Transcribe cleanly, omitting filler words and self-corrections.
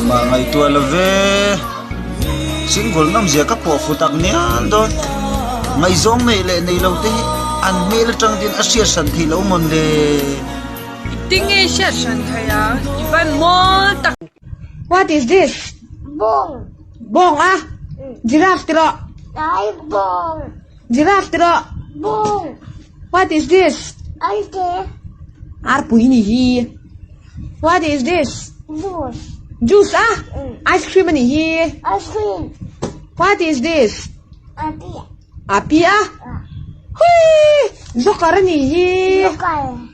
Engmah ngaihtuah lo ve. Single nawmzia ka pawh fu tak nial dawn. Ngaihzawng neih leh nei lo te hi an hmel atang tin a hriat hran theih lo mawn le. I tinge i hriat hran theih ang? I van mawl tak. What is this? Bawng. Bawng a? Giraffe ti rawh. Ai bawng. Giraffe ti rawh. Bawng. What is this? Aite. Arpui ni hi. What is this? Juice. Juice a? Ice cream a ni hi. Ice cream. What is this? Api. Api a? Hui! Joker a ni hi. Joker.